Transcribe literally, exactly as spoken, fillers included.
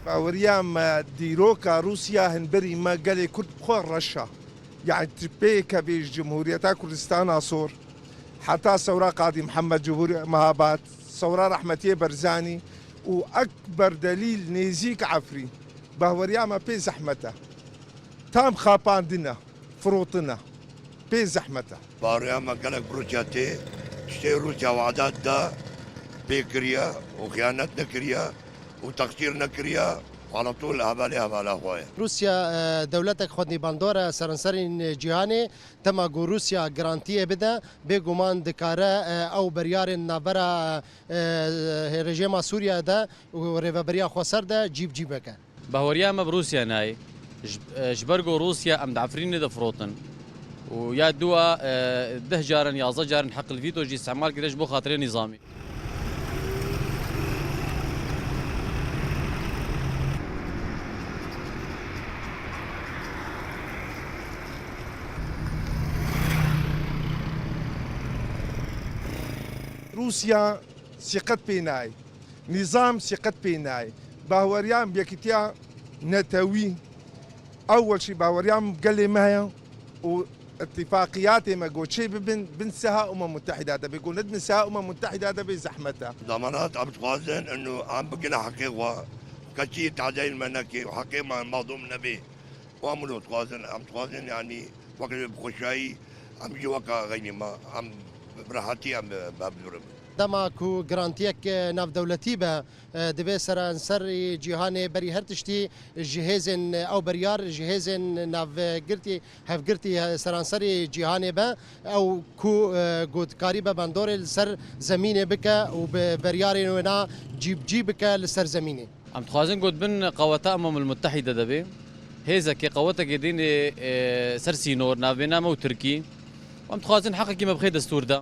Baweriya me dîroka Rûsya hin berî me gelê Kurd bi xwe reş e. Yani ti pêkevê ji Cumhuriyeta Kurdistana Sor heta sewra Qadî Mihemed Cumhur Mehabad, sewra rehmetiyê Berzanî û ekber delîl nêzîk Efrîn. Baweriya me pê zehmet e. Tam xapandine, firotine. Pê zehmet e. Baweriya me gelek bi Rûsya tê. Tiştê Rûsya wada da pê kiriye û xiyanet nekiriye û teqsîr nekiriye. Ala tûl hevalê hevala xwe ye. Rûsya, e, dewletek xwedîbandor e seranserî cîhanê. Dema ku Rûsya garantiyê bide, bêguman dikare, e, ew biryarên navbera, e, rejêma Sûriye de û rêveberiya xweser de cî bi cî bike. Bahweriya me bi Rûsya nayê. Ji, e, ji ber ku Rûsya em di Efrînê de firotin û ya dua, e, deh caran, yazdeh caran heq el vîto jî îstimal kiriye ji bo xatirê nîzamî. Rûsya sîqet pê nayê. Nîzam sîqet pê nayê. Bahweriyan bi yekîtiya netewî, ewel jî bahweriyan gelê me heye û îtîfaqiyatê me ku çê bibin, bin seha Umem Mutehîda de bê. Ku nedibin seha Umem Mutehîda de bê zehmet e. Zamanat em dixwazin inu em bigine heqê xwe. Keçî tadeyên me neke û heqê me mazlûm nebe. Û em wilo dixwazin, em dixwazin, yanî weke bi xweşayî, em jî weke xeynî me, em bi rehetî em bi, bi hev birin. Dema ku garantiyek, e, navdewletî be, e, divê seranserî cîhanê berî her tiştî ji hêzên, e, ew biryar, ji hêzên navgirtî, hevgirtî, e, seranserî cîhanê be, ew ku, e, ku dikarîbe bandorê li ser zemînê bike û bi biryarên wêna cî bi cî bike li ser zemînê. Em dixwazin ku di bin qeweta Umemul Mutehîde de be. Hêzekê, qewetekê dînê, e, ser sînor, navbêna me û Tirkî. Em dixwazin heqekî me bixê destûr de.